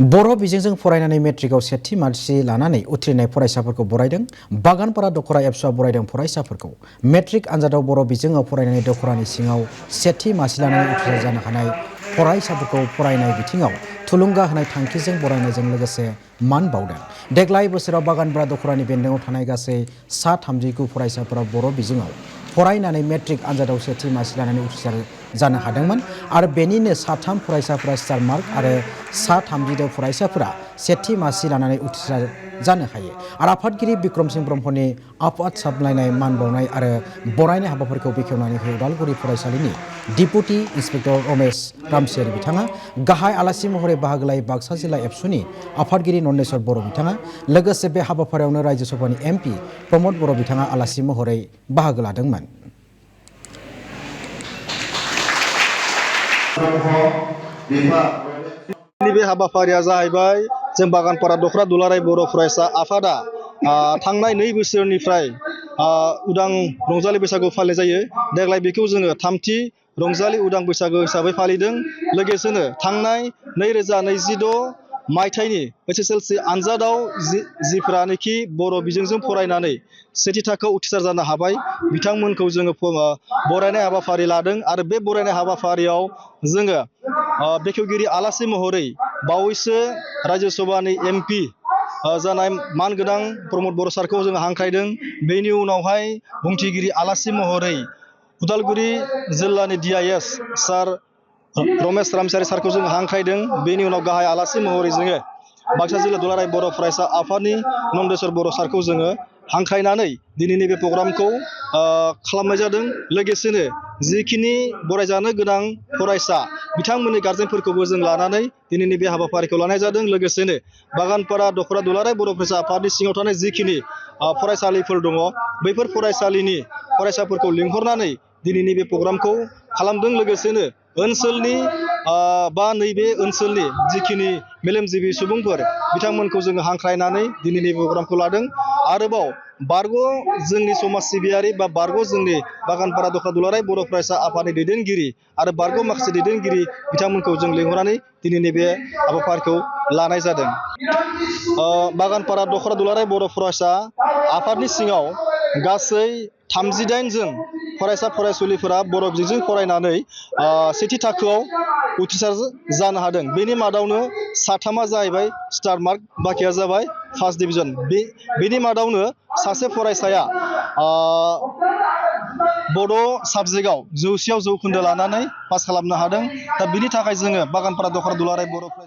बर' बिजोंजों फरायनानै मेट्रिकआव सेथि मासि लानानै उथ्रिनाय फरायसाफोरखौ बरायदों। बागानपारा दखरा एबसुआ बरायदों फरायसाफोरखौ। मेट्रिक आनजादाव बर' बिजोङाव फरायनानै दखरानि सिङाव सेथि मासि लानानै उथ्रिसार जानो हानाय फरायसाफोरखौ फरायनाय बिथिङाव थुलुंगा होनाय थांखिजों बरायनायजों लोगोसे मान बावदों। देग्लाय बोसोराव बागानपारा दखरानि बेन्दोङाव थानाय गासै सा 39 फरायसाफोरा बर' बिजोङाव फरायनानै मेट्रिक आनजादाव सेथि मासि लानानै उथ्रिसार जानो हादोंमोन आरो बेनिनो सा 3 फरायसाफोरा स्टार मार्क आरो सा 32 फरायसाफोरा सेथि मासि लानानै उथ्रिसार जानो हायो। आरो आफादगिरि बिक्रम सिंह ब्रह्मनि आफाद सामलायनाय मान बावनाय आरो बरायनाय हाबाफारिखौ बेखेवनानै होयो उदालगुरि फरायसालिनि डिपुटि इन्सपेक्टर रमेश रामसियारि बिथाङा। गाहाय आलासि महरै बाहागो लायो बाक्सा जिल्ला एबसुनि आफादगिरि नन्देश्वर बर' बिथाङा। लोगोसे बे हाबाफारियावनो रायजो सभानि एमपि प्रमद बर' बिथाङा आलासि महरै बाहागो लादोंमोन। बे हाबाफारिया जाहैबाय जों बागानपारा दखरा दुलाराय बर' फरायसा आफादा थांनाय 2 बोसोरनिफ्राय उदां रंजालि बैसागु फालिनाय जायो। देग्लाय बेखौ जोङो 3थि रंजालि उदां बैसागु हिसाबै फालिदों। लोगोसेनो थांनाय 2026 मायथाइनि एसएसएलसि आनजादाव जिफोरानोखि बर' बिजोंजों फरायनानै सेथि थाखोआव उथ्रिसार जानो हाबाय बिथांमोनखौ जोङो बरायनाय हाबाफारि लादों आरो बे बरायनाय हाबाफारियाव जोङो बेखेवगिरि आलासि महरै बावैसो रायजो सभानि एमपि जानाय मानगोनां प्रमद बर' सारखौ जोङो हांख्रायदों। बेनि उनावहाय बुंथिगिरि आलासि महरै उदालगुरि जिल्लानि DIS सार रमेश रामसियारि सारखौ जोङो हांख्रायदों। बेनि उनाव गाहाय आलासि महरै जोङो बाक्सा जिल्ला दुलाराय बर' फरायसा आफादनि नन्देश्वर बर' सारखौ जोङो हांख्रायनानै दिनैनि बे प्रग्रामखौ खालामनाय जादों। लोगोसेनो जिखिनि बरायजानो गोनां फरायसा बिथांमोननि गारजेनफोरखौबो जों लानानै दिनैनि बे हाबाफारिखौ लानाय जादों। लोगोसेनो बागानपारा दखरा दुलाराय बर' फरायसा आफादनि सिङाव थानाय जिखिनि फरायसालिफोर दङ बैफोर फरायसालिनि फरायसाफोरखौ लिंहरनानै दिनैनि बे प्रग्रामखौ खालामदों। लोगोसेनो ओनसोलनि बा नैबे ओनसोलनि जिखिनि मेलेमजिबि सुबुंफोर बिथांमोनखौ जोङो हांख्रायनानै दिनैनि प्रग्रामखौ लादों। आरोबाव बारग' जोंनि समाज सिबियारि बा बारग' जोंनि बागानपारा दखरा दुलाराय बर' फरायसा आफादनि दैदेनगिरि आरो बारग' माखासे दैदेनगिरि बिथांमोनखौ जों लिंहरनानै दिनैनि बे हाबाफारिखौ लानाय जादों। बागानपारा दखरा दुलाराय बर' फरायसा आफादनि सिङाव गासै 38 जोन फरायसा फरायसुलिफोरा बर' बिजोंजों फरायनानै सेथि थाखोआव उथ्रिसार जानो हादों। बेनि मादावनो साथामा जाहैबाय स्टार मार्क, बाखिया जाबाय फार्स्ट डिभिजन। बेनि मादावनो सासे फरायसाया बड' साबजेक्टआव 100 जौखोन्दो लानानै पास खालामनो हादों। दा बिनि थाखाय जोङो बागानपारा दखरा दुलाराय बर'